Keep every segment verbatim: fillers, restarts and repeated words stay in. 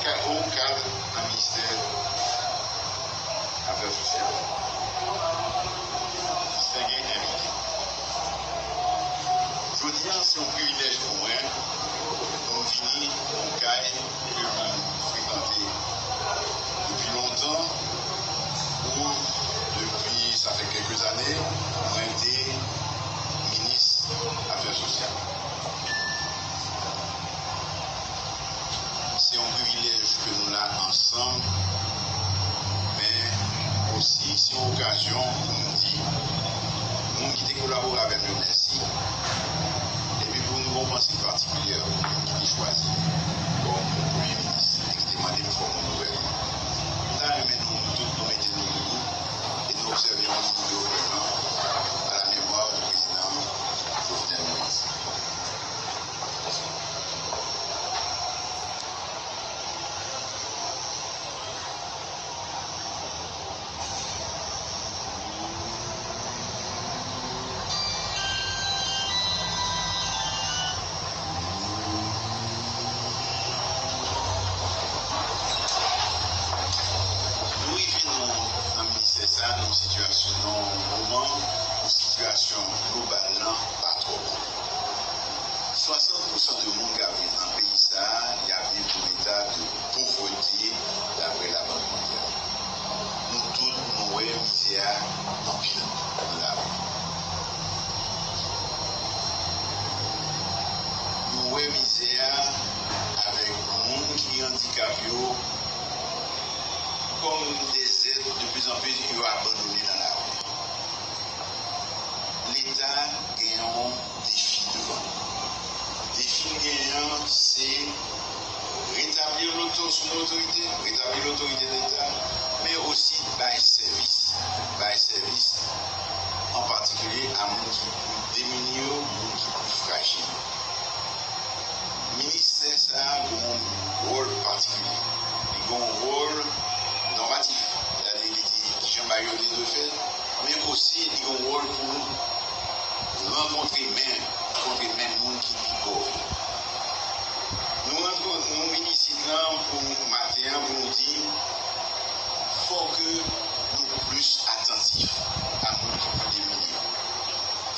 Wo kad nan ministè afè sosyal. Distenge envite. Jodi a, se yon privilèj pou mwen pou m vini nan yon kay ke m frekante depi lontan, ou depi, sa fè kèk ane, mwen te minis afè sosyal. Se yon privilèj ke nou la ansanm, men osi se yon okazyon pou nou di moun ki te kolabore avè m yo mèsi, epi pou nou gen yon panse patikilyè pou moun ki te chwazi m kòm premye minis e ki te mande m fòme yon gouvènman. M ta renmen nou tout nou mete nou debou e nou obsève yon minit de reverans à la mémoire du président Jovenel Moïse. Nou rive nou nan ministè sa a nan yon sitiyasyon, nan yon moman ou sitiyasyon global lan pa twò bon. Swasant pousan de moun k ap viv nan peyi sa a, y ap viv yon eta de povrete, daprè Labank Mondyal. Nou tout, nou wè mizè a anpil nan lari. Nou wè mizè a avèk moun ki gen andikap yo kòm de zèt de pli an pli yo abandone nan lari. Leta gen yon defi devan li. Defi l genyen an, se retabli loto-, son otorite, retabli lotorite Leta, men osi bay sèvis. Bay sèvis an patikilye a moun ki pli demini yo, moun ki pli frajil yo. Ministè sa a gen yon wòl patikilye. Li gen yon wòl nòmatif, sètadi li di kijan bagay yo te dwe fèt, men osi li gen yon wòl pou rankontre men, rankontre men moun ki pi pòv yo. Nou rantre, nou vin isit la pou maten an pou nou di, fò ke nou plis atantif a moun ki pi demini yo.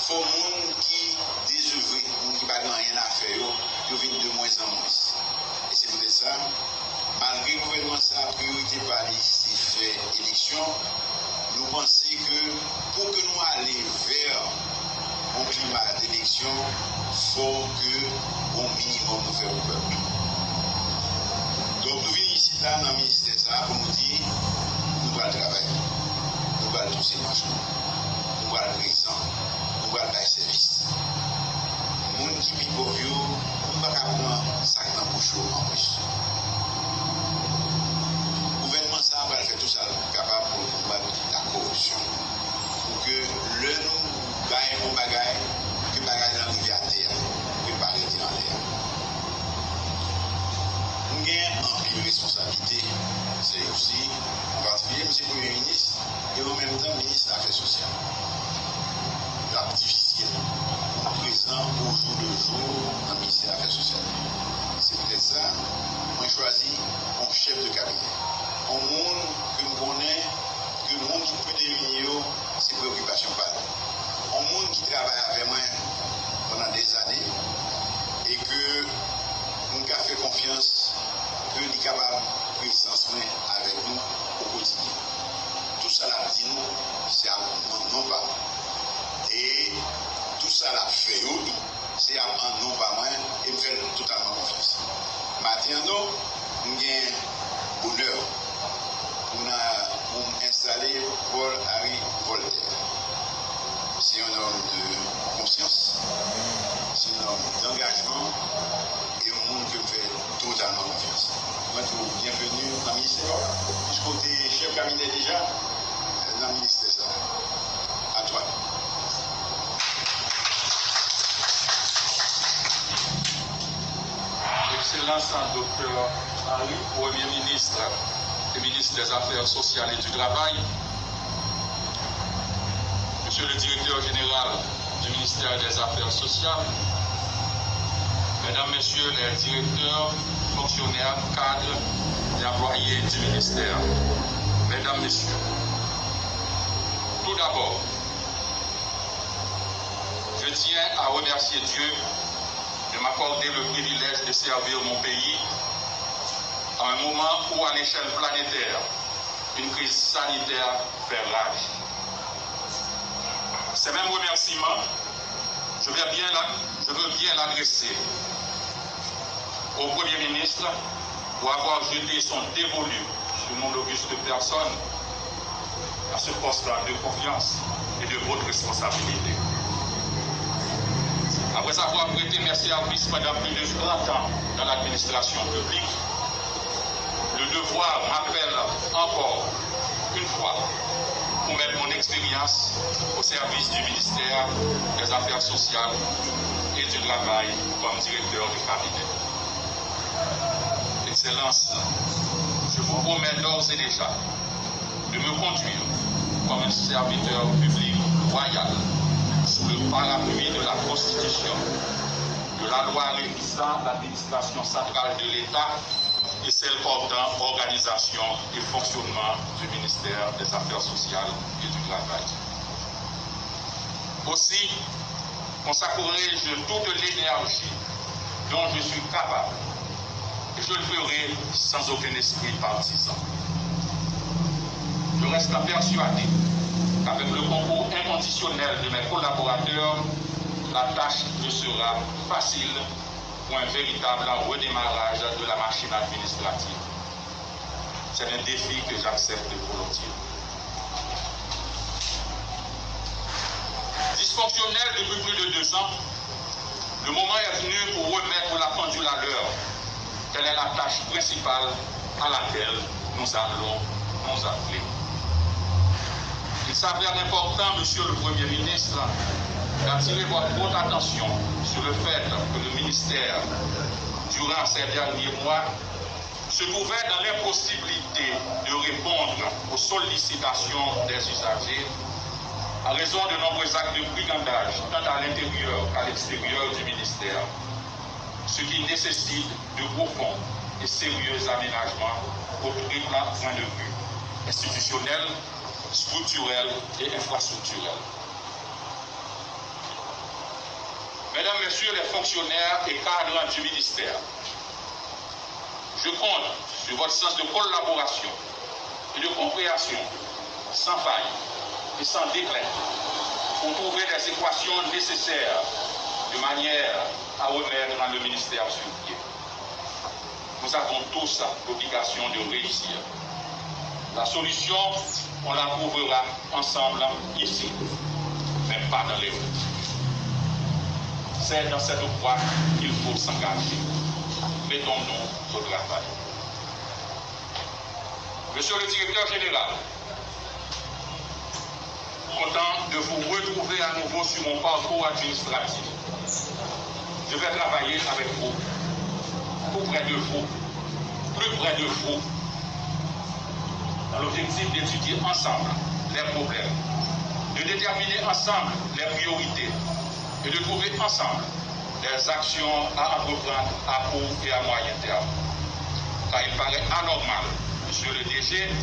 Fò moun ki dezevre, moun ki pa gen anyen a fè yo, yo vin de mwens an mwens. E se poutèt sa, malgre gouvènman sa a, priyorite pa li se fè eleksyon, nou panse ke pou ke nou ale vè yon klima d'eleksyon, fò ke yon minimòm nou fè pou pèp la. Donk, nou vin isit la nan ministè sa a pou nou di, nou pral travay, nou pral touse manch nou, nou pral prezan, nou pral bay sèvis. Moun ki pi pòv yo, nou pa ka pran sa k nan pouch yo anplis. Gouvènman sa a pral fè tou sa l kapab pou l konbat lakoripsyon, pou ke lè nou bay yon bagay, ke bagay lan rive atè a, ke l pa rete anlè a. M gen anpil responsablite, se osi, an patikilye, m se premye minis, e an menm tan minis afè sosyal. L ap difisil pou m prezan au jour le jour nan ministè afè sosyal. Se poutèt sa, mwen chwazi yon chèf de kabinè, yon moun ke m konnen ke moun ki pi demini yo, se preyokipasyon pa l. Yon moun ki travay avè mwen pandan dèzane e ke m ka fè konfyans ke li kapab prezans mwen avèk nou o kotidyen. Tou sa l ap di nou, se ap nan non pa mwen. E tou sa l ap fè yo tou, se ap an non pa mwen, e m fè l totalman konfyans. Maten an, non, m gen bonè pou n a, pou m enstale Paul Harry Voltaire. Se yon nonm de konsyans, se yon nonm dangajman, e yon moun ke m fè totalman konfyans. Mwen di w byenveni nan ministè pa w la. Piske w te chèf kabinè deja nan ministè sa a. A twa. Excellence Docteur Henry, Premier ministre et ministre des Affaires sociales et du Travail, Monsieur le directeur général du ministère des Affaires sociales, Mesdames, Messieurs les directeurs, fonctionnaires, cadres et employés du ministère, Mesdames, Messieurs, tout d'abord, je tiens à remercier Dieu de m'accorder le privilège de servir mon pays à un moment où, à l'échelle planétaire, une crise sanitaire fait rage. Ces mêmes remerciements, je veux bien la- je veux bien l'adresser au Premier ministre pour avoir jeté son dévolu sur mon auguste personne à ce poste de confiance et de haute responsabilité. Après avoir prêté mes services pendant plus de trente ans dans l'administration publique, le devoir m'appelle encore une fois pour mettre mon expérience au service du ministère des Affaires sociales et du Travail comme directeur de cabinet. Excellences, je vous promets d'ores et déjà de me conduire comme un serviteur public loyal sous le parapluie de la Constitution, de la loi régissant l'administration centrale de l'État et celle portant organisation et fonctionnement du ministère des Affaires sociales et du Travail. Aussi, consacrerai-je toute l'énergie dont je suis capable, et je le ferai sans aucun esprit partisan. Je reste persuadé qu'avec le concours inconditionnel de mes collaborateurs, la tâche me sera facile pour un véritable redémarrage de la machine administrative. C'est un défi que j'accepte volontiers. Dysfonctionnel depuis plus de deux ans, le moment est venu pour remettre la pendule à l'heure. Telle est la tâche principale à laquelle nous allons nous atteler. Il s'avère important, Monsieur le Premier ministre, d'attirer votre haute attention sur le fait que le ministère, durant ces derniers mois, se trouvait dans l'impossibilité de répondre aux sollicitations des usagers en raison de nombreux actes de brigandage, tant à l'intérieur qu'à l'extérieur du ministère, ce qui nécessite de profonds et sérieux aménagements aux triple points de vue institutionnel, structurel et infrastructurel. Mesdames, Messieurs les fonctionnaires et cadres du ministère, je compte sur votre sens de collaboration et de compréhension sans faille et sans déclin pour trouver les équations nécessaires de manière à remettre le ministère sur pied. Nous avons tous l'obligation de réussir. La solution, on la trouvera ensemble ici, mais pas dans les rues. C'est dans cette voie qu'il faut s'engager. Mettons-nous au travail. Monsieur le directeur général, content de vous retrouver à nouveau sur mon parcours administratif. Je vais travailler avec vous, tout près de vous, plus près de vous, dans l'objectif d'étudier ensemble les problèmes, de déterminer ensemble les priorités et de trouver ensemble des actions à entreprendre à court et à moyen terme. Car il paraît anormal, Monsieur le D G,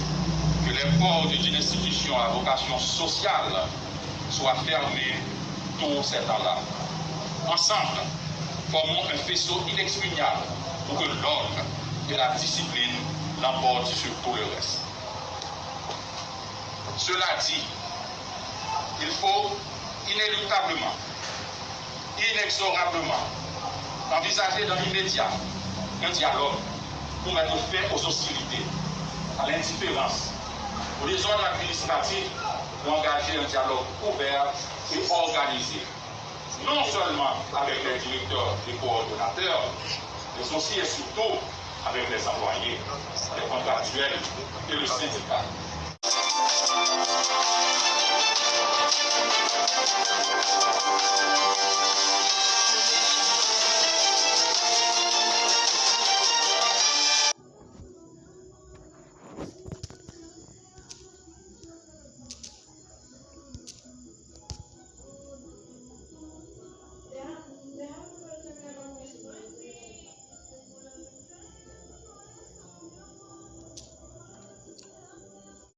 que les portes d'une institution à vocation sociale soient fermées tous ces temps-là. Ensemble, formons un faisceau inexpugnable pour que l'ordre et la discipline l'emportent sur tout le reste. Cela dit, il faut inéluctablement, inexorablement, envisager dans l'immédiat un dialogue pour mettre fin aux hostilités, à l'indifférence, au désordre administratif, pour engager un dialogue ouvert et organisé, non seulement avec les directeurs et coordonnateurs, mais aussi et surtout avec les employés, les contractuels et le syndicat.